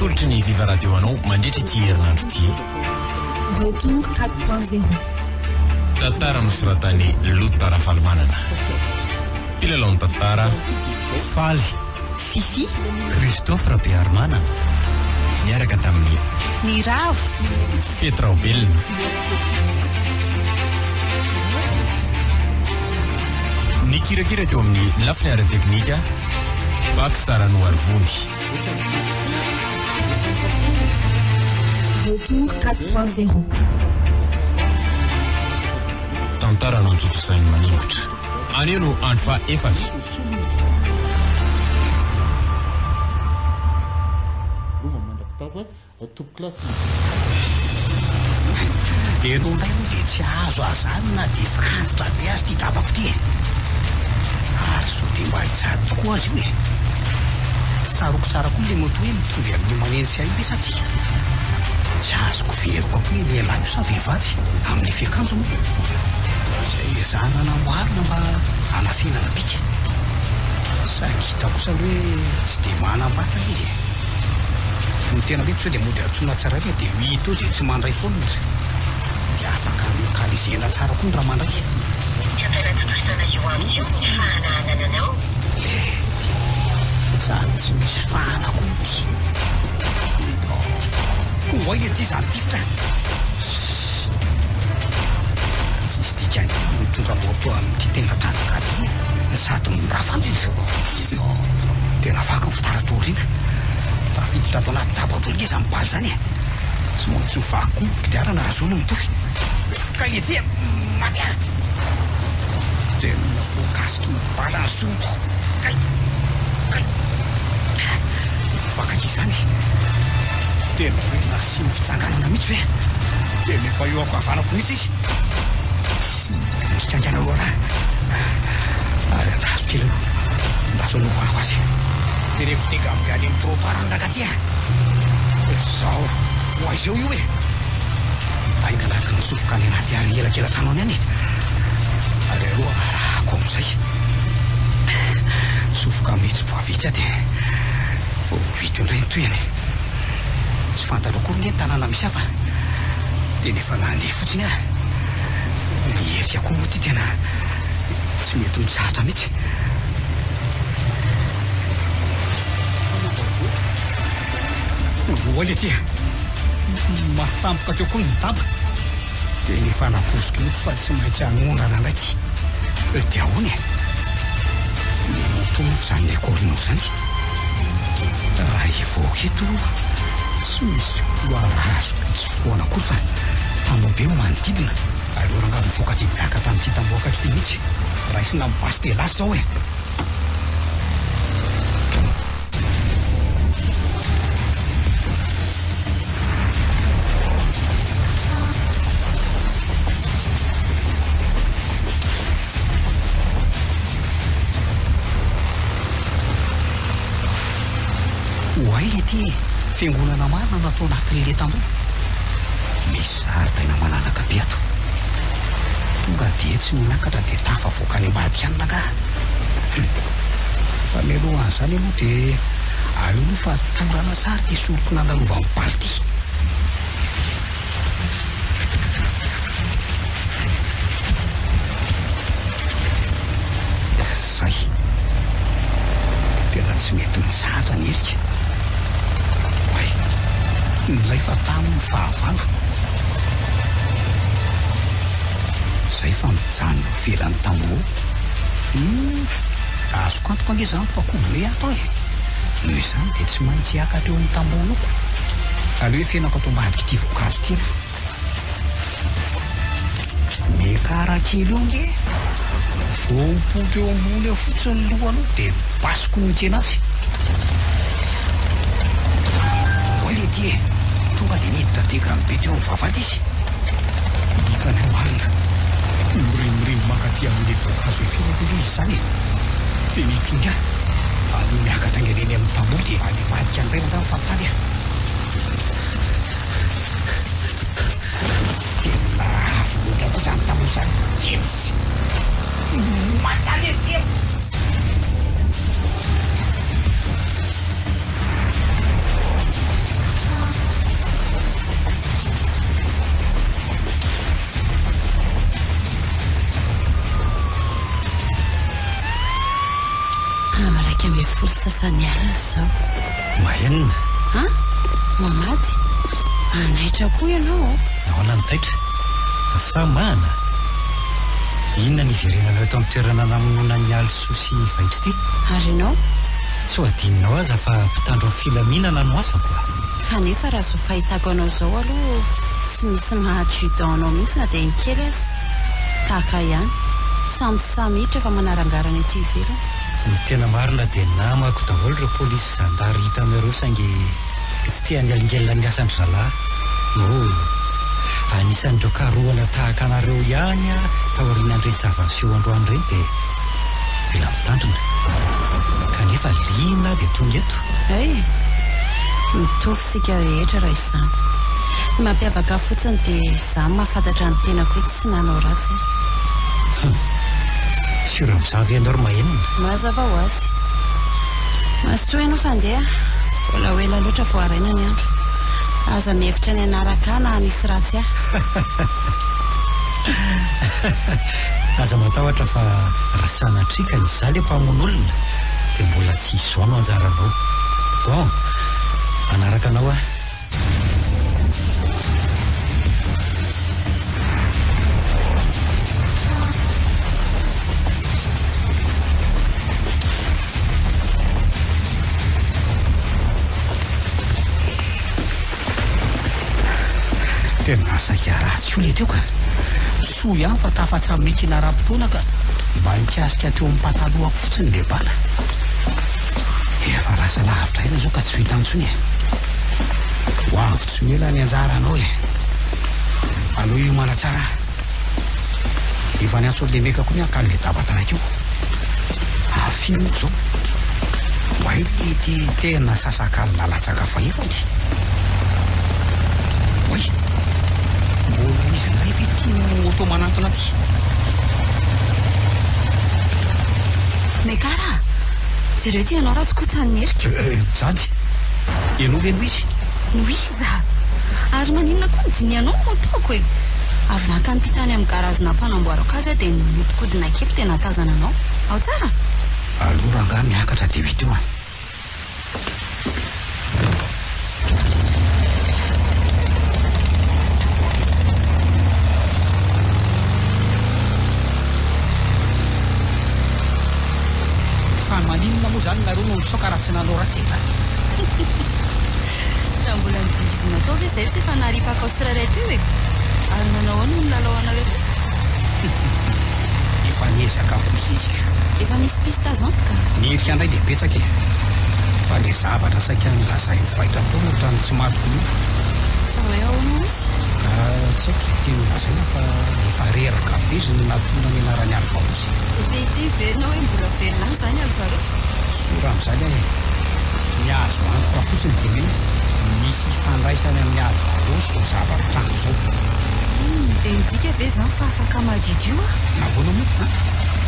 Atolotry ny Viva Radio anao mandritra ity herinandro ity. Retour 4.0. Tantara nosoratan'i Lota Rafalimanana. Mpilalao ny tantara, Faly. Fiffi. Christophe Rabearimanana. Niaraka tamin'i. Niravo. Fety Raobelina. Nikirakira teo amin'ny lafiny ara-teknika, Bax Ranoarivony. Retour 4.0. Tantara notontosain'i Maningotra. Anio no andro faha efatra. Ianao indray moa dia tsy azo azany na dia efa antitra be aza ity dabako ity e! Ary sao dia mba hijady tokoa aza io e! Tsy tsaroako tsara koa ilay moto hoe mitovy amin'io maneno sy ahy io ve sa tsia? Tsy azoko veriko koa hoe lehilahy io sa vehivavy amin'ilay fiakanjo moa? Izay ezahana namboarina mba hanafenana bika. Saingy hita kosa aloha hoe tsy dia manam-batana izy e! Ny tena mety sao dia mody antsoina tsirairay dia ho hita eo izay tsy mandray phone dia afaka localiser-na tsara koa ny raha mandray. Io fanatontosana io amiko io ny fahana anananao. Lety. Sady tsy misy fahana koa ity. Oay ety izany tifitra a! Sss. Tsisy dikany ny mitondra moto amin'ity tena tany gaby ity e! Sady mirafana. Tena vaky ny fitaratra aoriana. Tafiditra ato anaty daba daholo nge izany bala izany e. Tsy maintsy ho vaky koa ny kodiarana raha zao no mitohy. Ka ety e, maty aho. Tena voakasiky ny bala ny soloko. Kay! Kay! Vaky akia izany. Tena hoe nasiany fitsanganana mihitsy ve? Tena efa eo ankavanako mihitsy izy. Mitsangaina aloha lahy ary andraso kely aloha. Andraso anaovanako azy. Tereko dega avy any amin'ny trottoir ny rangahy a! Zao ho aiza eo io e? Aingalaky mitsofoka any anaty ary elakela-trano any any e! Ary aloha arahako amin'izay. Mitsofoka mihitsy vavitsy aho dia ho hita eo indray ny tohiny. Tsy fantatro akory nge ny tanàna misy ahy fa tena efa nandeha fotsiny aho. Ny herika koa moa ity tena tsy mety mitsahatra mihitsy. Oay ety e! Mafy tampoka teo koa ny daba. Tena efa nampoiziko mihitsy fa tsy maintsy hanondrana indray ity. Dia ahoana e? Ny moto nefa izany nekorinao izany. Raha hivoaka eto tsy misy couloir azoko hitsofohana akory fa tamboho be no manodidina. Aleo rangahy mivoaka aty gaga tamin'ity tamboho akaiky ity mihitsy. Raisina amin'ny basy dia lasa izao e! Oay ity e! Fiangonana marina no atao anatin'ilay tamboho. Misy zaridaina malalaka be ato. Tonga dia tsy miakatra dia tafavoaka any ambadika any rangaha. Hum. Fa mialohan'izany aloha dia aleo aloha fa torana tsara ity soroko nandalovan'ny bala ity. Zay. Tena tsy mety mitsahatra ny herika. Oay. Milay fa tamy ny fahavalo. Zay fa mijanona eo ivelan'ny tamboho. Humm. Azoko antoka ange zany fa koble ato e. Noho izany dia tsy maintsy hiakatra eo amin'ny tamboho eo. Aleo efenako ato ambadik'ity voankazo ity aloha. Miakara kely eo nge. Vao mipoitra eo ambony eo fotsiny ny lohany eo dia basiko ny mitsena azy. Oay letia e! Tonga dia niditra degany be teo amin'ny vavahady izy. Hitany marina. Mirimorimo mankaty amin'ilay voankazo efenako ange izy izany e! Dia nitrongy ahy. Aleo miakatra haingana eny amin'ny tamboho dia any ambadika indray angaha mifampitady a! Tena avo loatra koa izany tamboho izany. Jetsy! Maty any e! Lasa niala izao. Mahenina. An? Mohamady? Hanaitra koa ianao ô? Nahoana no taitra? Sa mahana? Inona ny hiverenanao eto amin'ny toerana namonoana an'i Alisoa sy Vaitra ity? Ary ianao? Tsy ho adinonao aza fa mpitandro ny filaminana no asako a! Kanefa raha izao fahitako anao izao aloha tsy misy maha adjudant anao mihitsy na dia ny kely aza. Tahaka ahy ihany. Samy tsy sahy miditra fa manarangarana ety ivelany. Ny tena marina dia namako daholo ireo polisy sy zandary hitanao ireo saingy tsy te hanelingelina ny asan-dry zalahy. Oh. Anisan'ireo karohana tahaka anareo ihany aho taorian'ireny zava-niseho androany ireny dia mila mitandrina. Kanefa liana aho dia tonga eto. Hay! Mitovy isika rehetra raha izany. Ny mampiavaka ahy fotsiny dia izaho mahafantatra ny tenako hoe tsy nanao ratsy aho. Hum. Sûr amin'izany ve ianao ry Mahenina? Mazava ho azy. Mazotoa ianao fa andeha. Mbola ho ela loatra vao haraina ny andro. Aza mihevitra ny hanaraka ahy na hanisy ratsy ahy. Aza matahotra fa raha sanatria ka izaho ilay mpamono olona dia mbola tsy izao no anjaranao. Bon, manaraka anao aho. Tena saika ratsy koa le teo ka. Soa ihany fa tafatsamikina ara-potoana ka mba nikasika teo amin'ny patalohako fotsiny le bala. Efa lasa lavitra ela izao ka tsy ho hita intsony e. Ho avy tsy ho ela ny anjaranao e. Aleo hiomana tsara. Efa niantso an'i Lemeka koa ny aho ka le daba taraiky io. Ary firy moa izao? Oay ity tena sasakalina latsaka fahefany. Oay! Mbola izy indray ve ity moto manantona ity? Mekara a! Jereo ity ianao raha tokoa tsy an'i Heriko. Jady, ianao ve no izy? No iza? Ary maninona koa no dinihanao ny moto-ko e? Avy naka an'ity tany amin'ny garazy nampanamboarako azy aho dia nihodinkodina kely dia nahatazana anao. Ao tsara? Aleo rangahy miakatra dia ho hita eo an! Fa maninona moa izany nareo no mitsoaka raha tsy nanao ratsy e? Raha mbola nidingizina tao ve izay tsy efa naripakao tsirairay teo e? Ary nanao ahoana no nilalao anareo teo? Efa niezaka kosa izy ka. Efa misy piste azo antoka? Ny hirika indray dia betsaka e. Fa le zavatra saika nolazain'i Vaitra teo no ohatran'ny tsy matiko loha. Fa hoe ahoana ozy? Ka tsy haiko izay tiany holazaina fa efa reraka be izy no nahatonona ny anaran'i Alvarosy. Dia te hiteny ve ianao hoe mbola velona any izany Alvarosy? Soa raha amin'izany aho e. Ny azo antoka fotsiny dia hoe misy ifandraisany amin'i Alvarosy izao zava-mitranga izao. Humm, dia midika ve izany fa afaka madiodio aho? Nahoana moa an?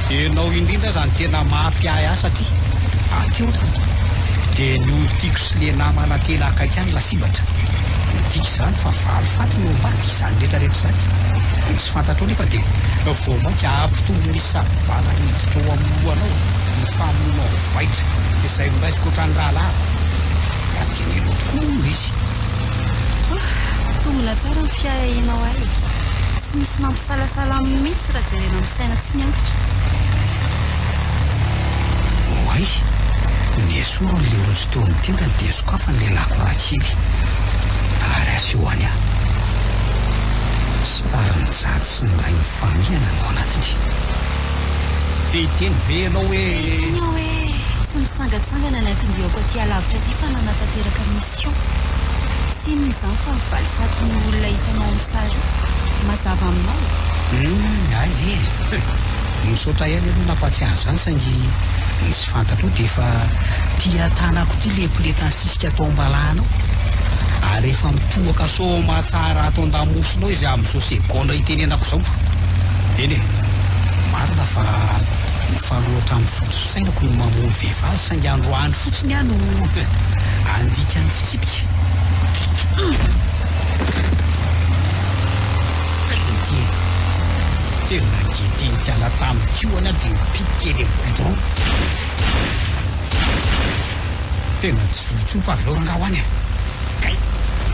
Ianao indrindra aza no tena mampiahy ahy satria aty aho dia ny olon-tiako sy le namana tena akaiky ahy no lasibatra. Midika izany fa valifaty no ambadika izany rehetra rehetra izany. Ny tsy fantatrao nefa dia vao mainka hampitombo ny isan'ny bala miditra ao amin'ny lohanao ny famonoanao vaitra izay noraisiko ohatran'ny rahalahiko. Raha tenenao tokoa moa no izy. Ouh, mitombina tsara ny fiahiahianao ahy e. Tsy misy mampisalasala mihitsy raha jerena amin'ny saina tsy miangatra. Oay! Nesoriny ilay rojo teo amin'ny tendany dia sokafany ilay lakroa kely ary asehony ahy. Sarin'i Jady sy ny rainy mifanihana no anatiny. Te hiteny ve ianao hoe. Te hiteny aho hoe tsy nitsangantsangana ny anton-diako aty alavitra aty fa nanatanteraka mission. Tsy inona izany fa ny valifatin'io olona hitanao amin'ny sary io. Mazava aminao e? Humm, hay ve e! Misaotra ihany aloha nampatsiahy an'izany saingy ny tsy fantatrao dia efa tia tanako ity le poleta nisisika tao am-balahanao ary efa mitohaka soamatsara ato an-damosinao izy amin'izao segondra itenenako izao. Eny e, marina fa mifanohitra amin'ny foto-tsainako ny mamono vehivavy saingy androany fotsiny aho no handika ny fitsipika. Tena tena gedinikala tamiko io ana dia mipitika eny amin'ny goudron. Tena tsy voa intsony fa avelao rangaha ho any e! Kay!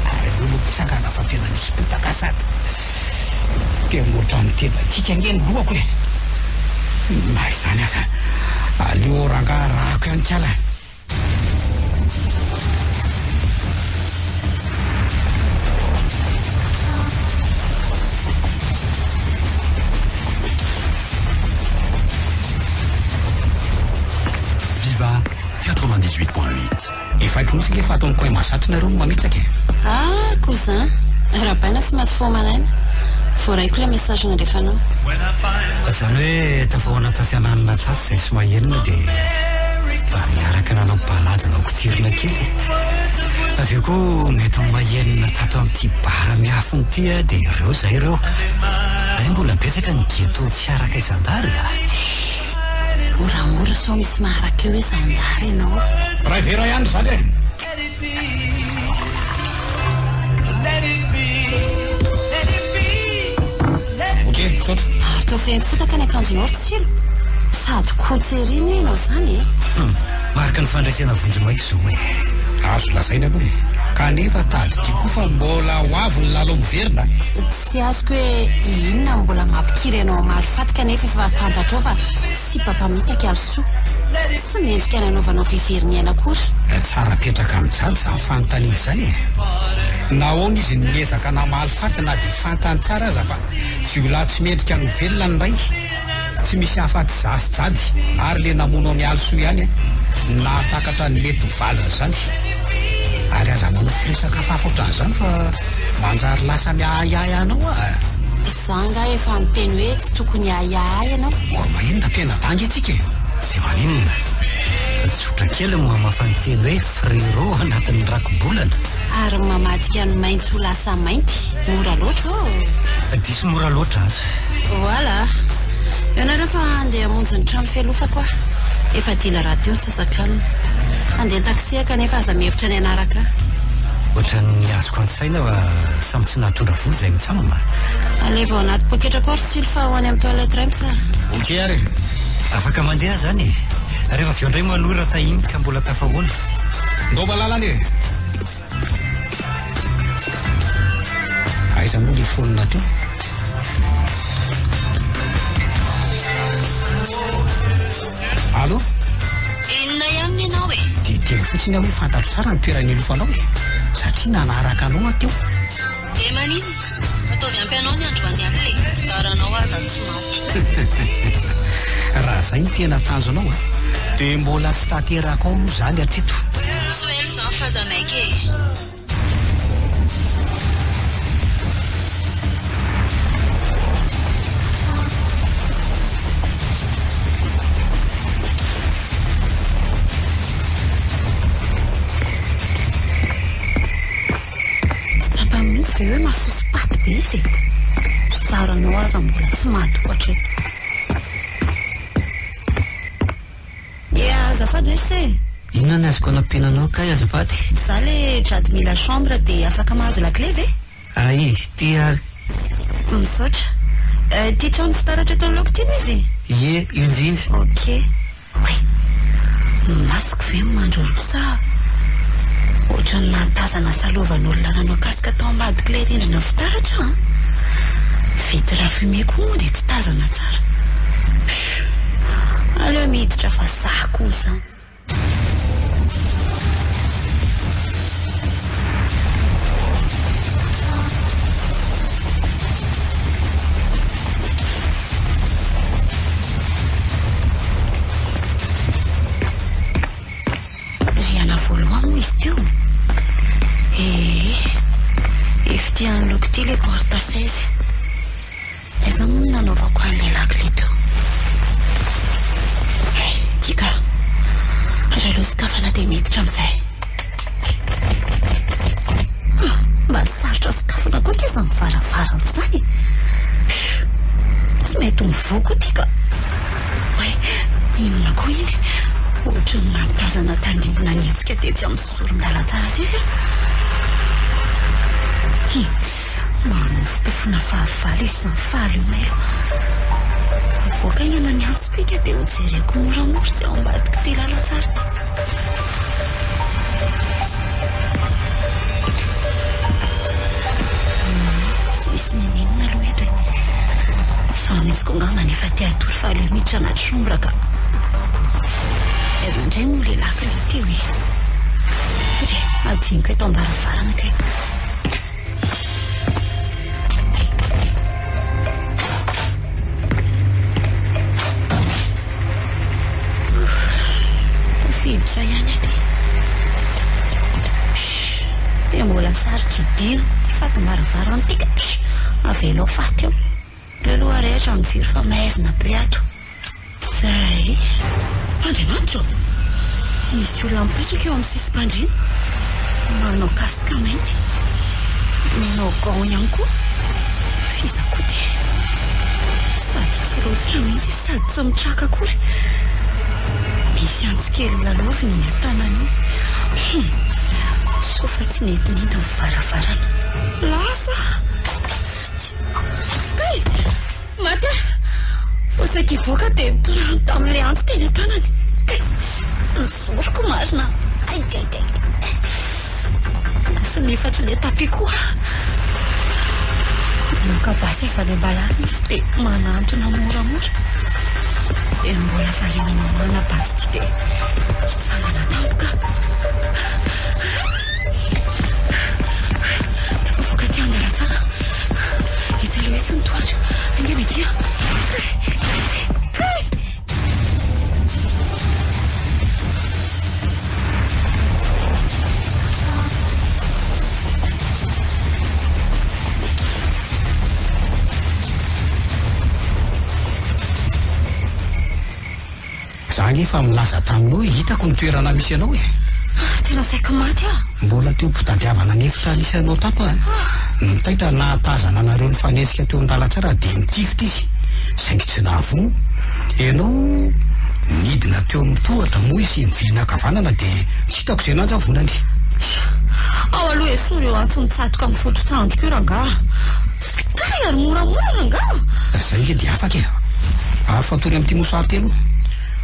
Aleo aloha mitsangana fa tena misy potaka sady tena ohatran'ny tena kiaka ange ny lohako e! Na izany aza aleo rangaha arahako ihany kala. Viva 98.8. Efa haiko mihitsy nge fa ato amin'ny coin mahazatra nareo no mamitsaka e. Ah cousin, arahabaina tsy maty fo aman'aina. Voaraiko ilay message nalefanao. Izany hoe tafahoana tatsy ananona tatsy izay sy Mahenina dia mba niaraka nanao balade naokotsirina kely e. Avy eo koa nentin'i Mahenina tato amin'ity bar miafina ity dia ireo izay ireo. Hay mbola betsaka ny ghetto tsy araka zandary a! Chut! Moramora sao misy maharaka eo hoe zandary ianao. Ray vera ihany izany e! Ok, misaotra. Ary toa feno fotaka ny akanjonao ry Tsilo. Sady kotsy ery anie ianao izany e. Hum, mariky ny fandresena vonjimaika izao e. Azo lazaina aloha e. Kanefa tadidio koa fa mbola ho avy ny lalao miverina. Tsy azoko hoe inona no mbola mampikiry anao hamaly faty kanefa efa fantatrao fa sipa mpamitaka i Alisoa. Tsy mendrika ny hanaovanao vivery ny aina akory. Tsara apetraka amin'i Jady izany fanontaniana izany e! Nahoana izy no niezaka namaly faty na dia fantany tsara aza fa jiolahy tsy mendrika ny ho velona ny rainy? Tsy misy afa-tsy za sy Jady ary le namono an'i Alisoa ihany no nahatakatra ny mety ho valin'izany. Ary aza manao firesaka hafahafa ohatran'izany fa manjary lasa miahiahy anao aho e! Za angaha efa niteny hoe tsy tokony hiahiahy ahy ianao? Mora maninona tena banga itsika e! Dia maninona? Tsotra kely ny mamafa ny teny hoe frérot anatin'ny rakibolana. Ary ny mamadika ny maitso ho lasa mainty, mora loatra ô! Diso mora loatra aza. Voilà! Eo nareo fa handeha hamonjy ny trano fialofako aho. Efa dila rahateo ny sasakalina. Handeha taxi aho kanefa aza mihevitra ny hanaraka ahy. Ohatran'ny azoko an-tsaina fa samy tsy nahatondra vola izay mitsam a! Alevo ao anaty poketrako ao ry Tsilo fa ho any amin'ny toilette iray mitsam. Ok ary e! Afaka mandeha zany e! Rehefa avy eo indray manohy raha tahiny ka mbola tafahoana. Ndao malalany e! Aiza moa le phone teo? Allo? Inona ihany ny anao e? Dia teny fotsiny aho hoe fantatro tsara ny toerana ilofanao e! Satria nanaraka anao aho teo. Dia maninona? Ataovy ampy anao ny androany alina e! Zaranao aza tsy maty. Raha izay no tena tanjonao a! Dia mbola tsy tanteraka ao aloha izany hatreto. Tsy ho ela izany fa aza maika e! Tsapa mihitsy ve hoe masoso-paty be izy e? Zaranao aza mbola tsy maty hatreto. Dia azafady hoe se. Inona ny azoko anampiana anao kay azafady? Za le Jade mila chambre dia afaka mahazo la clé ve? Ay, ity ary. Misaotra. Ity trano fitaratra eto anoloako ity no izy? Ie, io indrindra. Ok. Oay! Ny masoko ve no mandroroa sa ohatran'ny nahatazana salovan'olona nanao casque tao ambadik'ilay rindrina fitaratra an! Vitre fumée koa moa dia tsy tazana tsara. Humm! Aleo miditra fa za koa izany. Rihana voalohany moa izy teo? Ee, efa ity anoloako ity ilay porte 16. Aiza moa no nanaovako an'ilay lakile teo? Hay, ity ka! Raha aleo sokafana dia miditra amin'izay. Ah, mba sarotra sokafana koa akia izany varavarana izany e! Tsy mety mivoha koa ity ka! Oay, inona koa iny? Ohatran'ny nahatazana tandindona nihetsika tetsy amin'ny zoron-dalantsara tetsy aho. Hum, manofompofona fahavalo izy izany faly io mailo. Mivoaka haingana ny antsipika dia hojereko moramora izay ao ambadik'ity lalantsara ity. Izy koa angambany efa te hatory fa aleo miditra anaty chambre ka. Aiza indray moa ilay lakile teo e? Re, adinoko eto am-baravarana kay. Tafiditra ihany aty. Shh, dia mbola sarotra idina ity fatim-baravarana ity ka. Shh, avelao faty eo. Aleo aloha arehitra ny jiro fa maizina be ato. Izay. Andriamanitra ô! Misy olona mipetraka eo amin'ny sisim-pandriana. Manao casque mainty. Manao gants ihany koa. F'iza koa ity? Sady tsy rototra mihitsy izy sady tsy mitraka akory. Misy antsy kely lalaoviny iny an-tanany iny. Hum! Soa fa tsy nety nihidy ny varavarana. Lasa! Kay! Maty aho! Vao saika hivoaka dia nitorahany tamin'ilay antsy teny an-tanany. Kay! Ny zoroko marina! Ay kay kay! Sonefatry ilay tapis koa. Namoaka basy avy any am-balahana izy dia manantona moramora. Dia mbola variana mamahana basy ity dia hitsangana tampoka. Tafavoaka aty an-dalantsara. Etsy aloha etsy ny tohatra. Haingana akia. Kay! Za ange efa milaza taminao hoe hitako ny toerana misy anao e. Ah, tena saika maty aho. Mbola teo am-pitadiavana ny efitra nisy anao tato aho. Ny taitra nahatazana anareo nifanenjika teo an-dalantsara dia nitifitra izy, saingy tsy nahavono. Ianao nidina teo amin'ny tohatra moa izy nivilina ankavanana dia tsy hitako izay nanjavonany. Ao aloha esory io antso mitsatoka amin'ny foto-tandroka io rangaha. Kay ary moramora rangaha! Zay nge dia afaka e! Ary fatory amin'ity mouchoir ity aloha.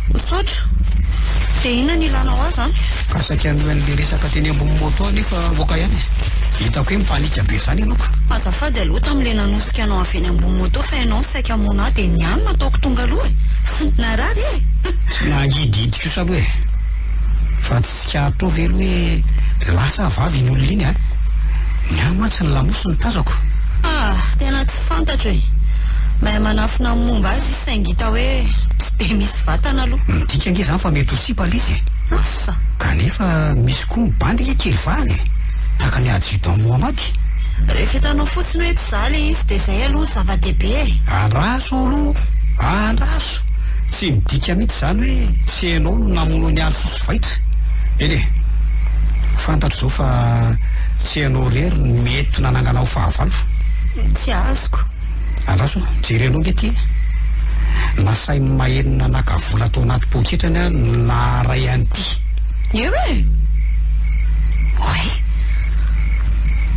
Misaotra. Dia inona no ilanao ahy izany? Ka saika hanohy an'ilay resaka teny ambony moto aho nefa avoaka ihany e! Hitako hoe mipanika be izany ianao ka. Azafady aloha tamin'ilay nanosika anao avy eny ambony moto fa ianao no saika hamono ahy dia ny ahy no nataoko tonga aloha e! Narary e! Tsy nangidihidy kosa aloha e! Fa tsy Tsikaritrao ve aloha hoe lasa vavy iny olona iny a? Ny ahy mantsy ny lamosiny tazako. Ah, tena tsy fantatro e. Mahay manafina ny momba azy izy saingy hita hoe tsy dia misy vatana aloha. Midika ange izany fa mety ho sipa ilay izy e. Asa! Kanefa misy koa ny bandy ange kely vahana e. Tahaka ny adjudant Mohamady. Rehefa hitanao fotsiny hoe tsy izaho ilay izy dia izay aloha no zava-dehibe e. Andraso aloha, andraso. Tsy midika mihitsy izany hoe tsy ianao no namono an'i Alfonsy Vaitra. Eny e, fantatro izao fa tsy ianao irery no mety nanangana ho fahavalo. Tsy azoko. Andraso, jerenao ange ity e. Nasain'i Mahenina naka vola tao anaty poketrany aho no naharay an'ity. Eo e! Oay!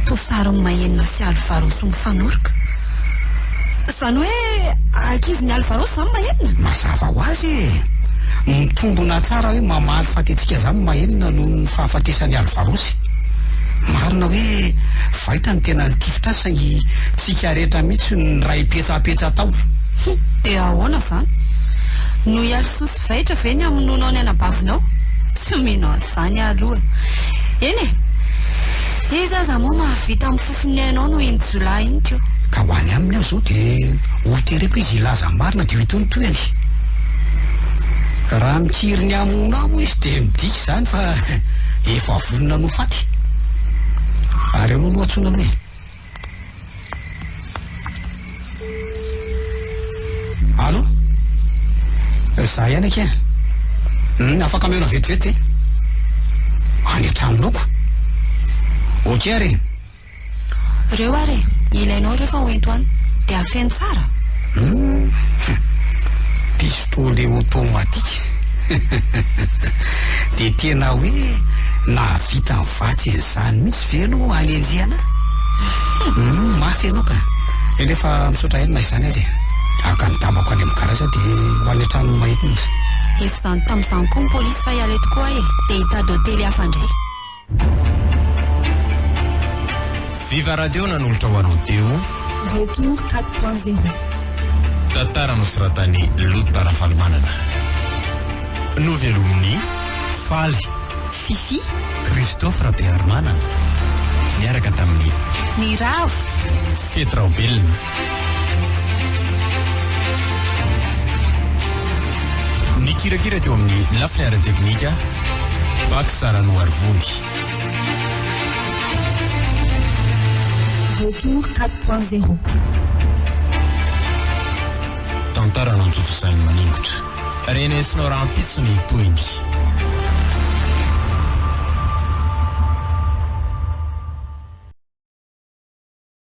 Toa sarin'i Mahenina sy Alvaroso mifanoroka. Izany hoe ankizin'i Alvaroso izany Mahenina? Mazava ho azy e! Mitombina tsara hoe mamaly faty antsika izany Mahenina noho ny fahafatesan'i Alvarosy. Marina hoe vaitra ny tena nitifitra azy saingy tsika rehetra mihitsy no niray petsapetsa tao. Dia ahoana izany? Noho i Alisoa sy Vaitra ve ny hamonoanao ny anabavinao? Tsy mino an'izany aho aloha e! Eny e! Iza aza moa mahavita mifofo ny ainao noho iny jiolahy iny ko! Ka ho any aminy aho izao dia ho tereko izy hilaza ny marina dia ho ito ny tohiny. Raha mikiry ny hamono ahy moa izy dia midika izany fa efa vonona ny ho faty. Ary aleo aloha antsoina aloha e! Allô? Za ihany akia. Hmm, afaka mihaona vetivety ve? Any an-tranonao ko. Ok ary e. Reo ary e, ilainao ireo fa hoento any. Dia afeno tsara. Hmm, pistolet automatique. Dia tena hoe nahavita nivatsy an'izany mihitsy ve ianao hanenjehana ahy? Humm, mafy ianao ka. Eny efa misaotra ihany na izany aza e. Haka ny dabako any amin'ny garage aho dia ho any an-tranon'i Mahenina. Efa izany tamin'izany koa ny polisy fa hiala eto koa aho e, dia hitady hotely hafa indray. Viva Radio nanolotra ho anao teo. Retour 4.0. Tantara nosoratan'i Lota Rafalimanana. Novelomin'i Faly. Fiffi. Christophe Rabearimanana. Niaraka tamin'i. Niravo. Fety Raobelina. Nikirakira teo amin'ny lafiny ara-teknika, Bax Ranoarivony. Retour 4.0. Tantara notontosain'i Maningotra. Renesinao rahampitso ny tohiny.